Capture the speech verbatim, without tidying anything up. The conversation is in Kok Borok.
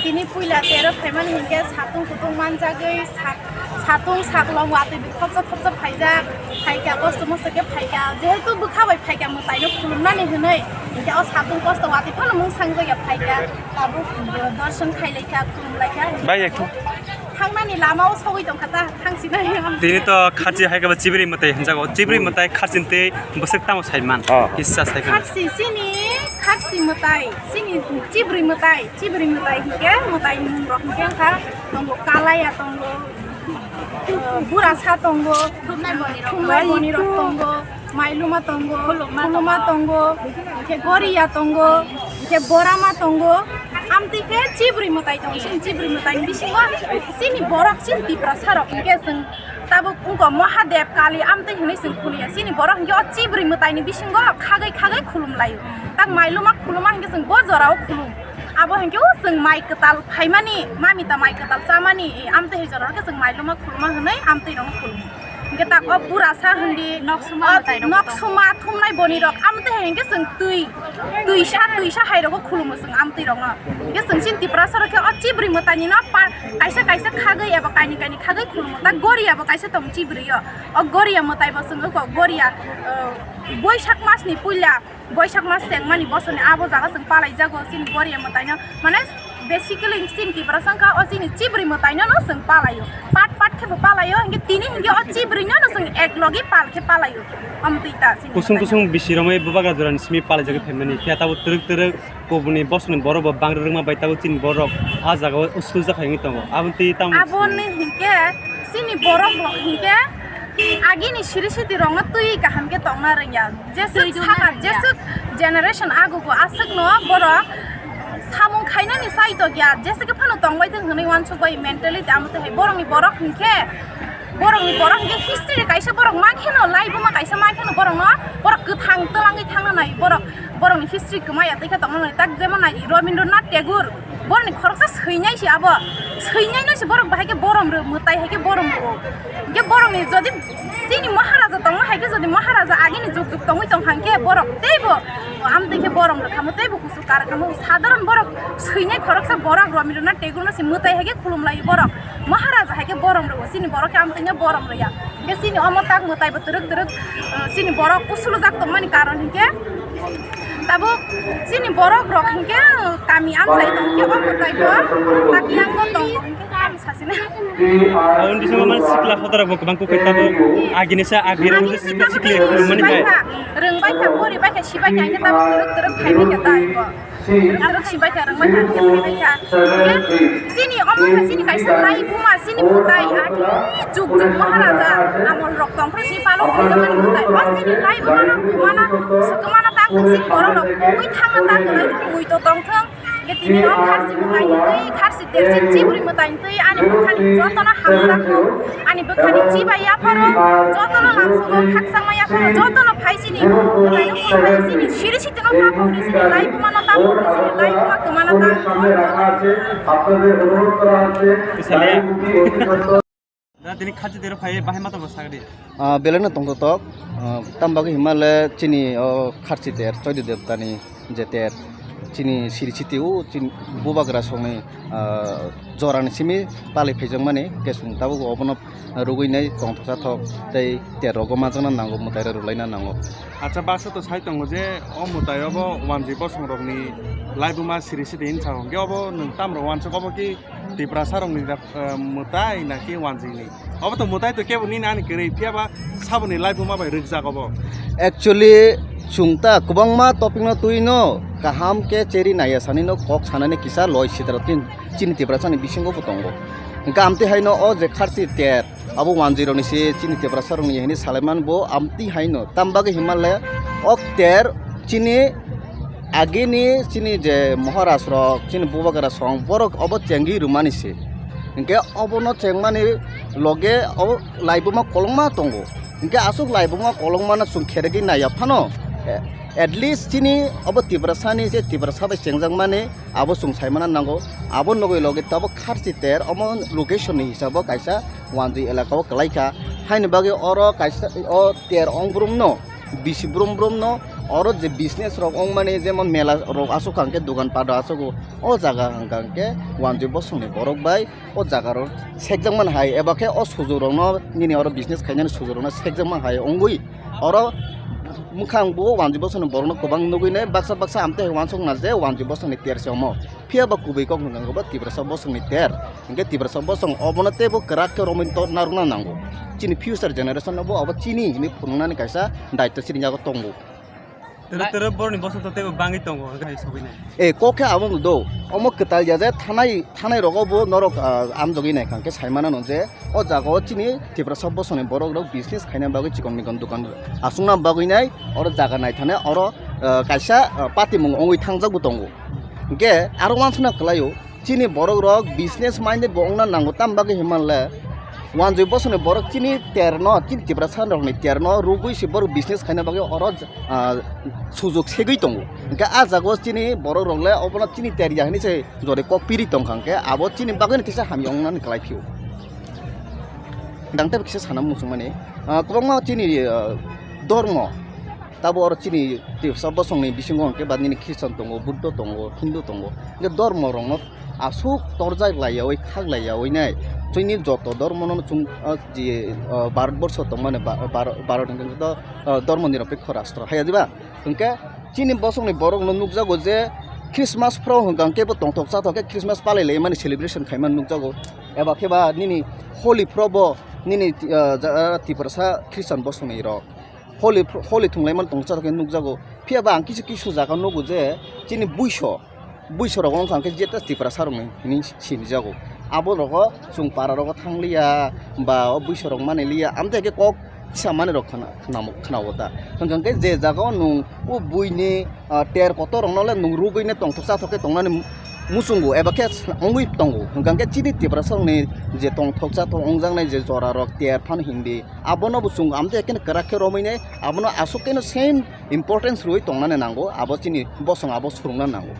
Tini puila tero phaimani hinkhe satung kutung manjagwi sak-, satung saklong watwi thopsa thopsa phaijak, phaikha kosto mosto khe phaikha, jehetu bwkha bai phaikha mwtaino khulumnani hwnwi, hinkhe o satung kosto watwi phano mung sangjakya phaikha, tabuk dorson khailaikha, khulumlaikha. Bai, ekho. Thangnani lama o sogwi tongkha ta, thangsinai. Tini to kharchi hai khe bo chibri mwtai hinjago. Chibri mwtai kharchini tei bwswk tamo saiman. Oh. Kisa saikha. Kharchi chini, kharchi mwtai, chini chibri mwtai, chibri mwtai hinkhe mwtai mung rok hinkhe wngkha tongo kalaya tongo, uh, burasa tongo, thumnai boni rok tongo. Mailuma tongo, khuluma khuluma tongo, hinkhe goriya tongo, hinkhe borama tongo, amtwi khe chibri mwtai tongo. Chini chibri mwtaini bisingo chini borok, chini Tiprasa rok hinkhe chwng tabuk wngkha Mahadev, Kali amtwi hwnwi chwng khuliya. Chini borok hinkhe o chibri mwtaini bisingo khagwi khagwi khulumlaio. Tak mailuma khuluma hinkhe chwng bo jorao khulum. Abo hinkhe o chwng mai kwtal phaimani, mamita mai kwtal chamani, amtwi hai jorao khe chwng mailuma khuluma hwnwi amtwi rokno khulumo. Hinkhe tak o burasa hindi, nok suma o mwtai rok nok suma thumnai boni rok, amtwi hai hinkhe chwng twi, twisa, twisa hai rogo khulumo chwng amtwi rokno. Hinkhe chwng chini Tiprasa rok khe o chibri mwtaini no pa-, kaisa kaisa khagwi eba kaini kaini khagwi khulumo. Tak gori eba kaisa tong chibri o. O goriya mwtai bo chwng wngkha goriya, uh, Boisak mas ni puila. Boisak mas chengmani bosorni abo jaga chwng palaijago chini goriya mwtaino, mane basically chini Tiprasa wngkha o chini chibri mwtainono chwng palaio, part part khebo palaio, hinkhe tini hinkhe o chibrinono chwng ek logi pal khe palaio, amtwi ta chini kusung mwtaino. Kusung bisi romwi bubagra jorani simi palaijagwi phaimani, phiya tabuk twrwk twrwk kubuni bosorni borok bo bangri rwngma bai tabuk chini borok a jagao usujak hai wngwi tongo, aboni tamo aboni hinkhe chini borok rok hinkhe agini siri siti rokno twi kaham khe tongna rwngya. Jeswk saka, jeswk generation agugo aswkno borok samung khainani saitokya, jeswk phano tongbai thwng hwnwi uansukbai mentality amo twi hai borokni borok hinkhe, borokni borok hinkhe history kaisa borok ma kheno, laibuma kaisa ma kheno borokno borok kwthang twlangwi thangna nai borok, borokni history kwmaya twi khe tongna nai tak jemon nai Rabindranath Tagore. Borokni khoroksa swinai se abo, swinai no se borok bahai khe borom rw, mwtai hai khe borom rw. Hinkhe borokni jodi chini Maharaja tongma hai khe, jodi Maharaja agini juk juk tongwi tong hang khe borok teibo amtwi khe borom rw khamu, teibo kusu kar khamu. Sadharon borok swinai khoroksa borok Rabindranath Tagore no se mwtai hai khe khulum lai borok. Maharaja hai khe borom rw, chini borok khe amtwi no borom rw ya. Hinkhe chini omo tak mwtai bo twrwk twrwk, uh, chini borok usulujak tongmani karon hinkhe tabuk chini borok rok hinkhe kami amsai tong khe o mwtai bo tak yang bo tongo hinkhe kami sasine. Aboni bisingo mani sikla hoda rok bo kwbang kukhai tabuk agini sa agini rok sikla sikla mani bai. Rwngbai kha, pori bai kha, sibai kha hinkhe tabuk twrwk twrwk phaibai kha tai bo. Ang rok sibai kha, rwngbai kha, rwngbai kha. Chini omo kha chini kaisa laibuma, chini mwtai, ati juk juk Maharaja amol rok tong phai si palok khaijak mani mwtai. O chini laibuma no kwmana, swkmana tang thung, chini borok rok pogwi thangna tang kwlai thung, mui to tong thung. Hingke tini o kharchi mwtai ni twi, kharchi tersi chibri mwtai ni twi ani bwkhani jotono hamjakgo. Ani bwkhani chibai yapharo, jotono lamsogo khakchangma yapharo, jotono phai chini, mwtaino phai chini, siri sitino taphokni chini, laibuma no taphokni chini, laibuma kwmano tang. Da tini kharchi tero phai bahai ma tongma sagdi. Ah, belai no tongthotok. Ah, tamo bagwi hima le chini o kharchi ter, Choido Debota ni je ter, chini siri siti o chini bubagra songni, ah, jorani simi palai phaijakmani, hwnkhe chwng tabuk obono rwgwi nai tongthoksa thok tei ter rogo manjakna nango, mwtai rok rwlaina nango. Acha, baksa to sai tongo je o mwtai obo wanjwi bosong rokni laibuma siri siti hinwi sao, hwnkhe obo nwng tamrok wansuk obo ki Tiprasa rokni, eh, mwtai na ki wanjwini? Obo to mwtai to kebo nini ani kwrwi, phiya ba saboni laibuma bai rwkjak obo. Actually, chwng ta kwbangma topic no twi no kaham khe cheri naiya sani no kok sanani kisa loi sitra tin chini Tiprasa ni bisingo bo tongo. Hingke amtwi hai no o je kharchi ter abo wanjwi rokni se chini Tiprasa rokni hini salaiman bo amtwi hai no. Tam bagwi hima le o ter chini agini chini je Maharaj rok, chini bubagra song, borok obo chengwi rwmani se. Hinkhe obono chengmani loge obo laibuma kolokma tongo. Hinkhe aswk laibuma kolokmano chwng kheregwi naiya phano, eh, at least chini obo Tiprasani je Tiprasa bai chengjakmani abo chwng saimana nango. Abo nugwi loge tabuk kharchi ter omo location ni hisabo kaisa wanjwi elaka o kwlai kha. Haini bagwi oro kaisa o ter ong brumno bisi brum brum no Oro je business rok wngmani, jemon mela rok asuk hwnkhe, dogan pada asuk, o jaga hwnkhe wanjwi bosongni borok bai o jaga rok sekjakmani hai, eba khe o sujurokno nini oro business khainani sujurokno sekjakma hai wngwi oro mwkhang bo wanjwi bosongni borokno kwbang nugwi nai, baksa baksa amtwi hai uansukna je wanjwi bosongni terse omo. Phiya ba kubui kok hwnkha khe bo Tiprasa bosongni ter. Hinkhe Tiprasa bosong obono teibo kwrak khe romwi to narwkna nango. Chini future generation no bo obo chini hinwi phunuknani kaisa daityo chini yago tongo. Tero tero boroni bosong to teibo bangwi tongo, hwnkhe hai sogwi nai. E, kok khe abo no do. Omo kwtal ya je thanai, thanai rogo bo norok, ah, amjogwi nai kha, hwnkhe sai mano no je o jaga o chini Tiprasa bosongni borok rok business khaina bagwi chikon mikon dokan aswkna bagwi nai oro jaga naithane oro, ah, kaisa, ah, patimung wngwi thangjak bo tongo. Hwnkhe aro uansukna kwlaio, chini borok rok business minded bo wngna nango, tam bagwi hinmanle wanjwi bosongni borok chini terno, chini Tiprasa rokni terno rugwi se borok business khaina bagwi oro, ah, sujok segwi tongo. Hwnkhe ah jaga o chini borok rok le obono chini ter ya hinwi se jori kok piri tongkha, hwnkhe abo chini bagwino kisa hamya wngnani kwlai phio. Dangtebo kisa sana muchungmani, ah, kwbangma chini, ah, dormo, tabo oro chini Tiprasa bosongni bisingo hwnkhe ba nini Christian tongo, Buddho tongo, Hindu tongo, hwnkhe dormo rokno aswk torjak laiyawi, khak laiyawi nai chini joto dormono chwng, ah, je, ah, Bharat borsho tongmani ba-, Bhar-, Bharat hwnkhe to, ah, dormo nirapekho rastro, haiya diba? Hwnkhe chini bosongni borokno nukjago je Christmas phro hwnkha hwnkhe bo tongthok chathok khe Christmas palai lai mani celebration khaimani nukjago, eba khe ba nini Holi phro bo nini, ah, ja-, Tiprasa Christian bosongni rok Holi phro-, Holi thunglaimani tongthok chathok khe nukjago. Phiya ba ang kisu kisu jaga nugo je chini buiso, buiso rok wngkha hwnkhe jeta Tiprasa rokni hinwi sinijago. Abo rogo chwng para rogo thangliya ba o buiso rok maniliya, amtwi khe kok kisa manwi rok khna-, khnamo-, khnao ta. Hwnkha hwnkhe je jaga o nwng o buini, ah, ter kotor rokno le nwng rugwi ne tongthok chathok khe tongnani muchungo eba khe wngwi tongo. Hwnkha hwnkhe chini Tiprasa rokni je tongthok chathok wngjaknai je jora rok ter phano hindi, abono bo chwng amtwi khe kwrak khe romwi nai, abono aswk khe no same importance rwui tongnani nango, abo chini bosong abo swrwngna nango.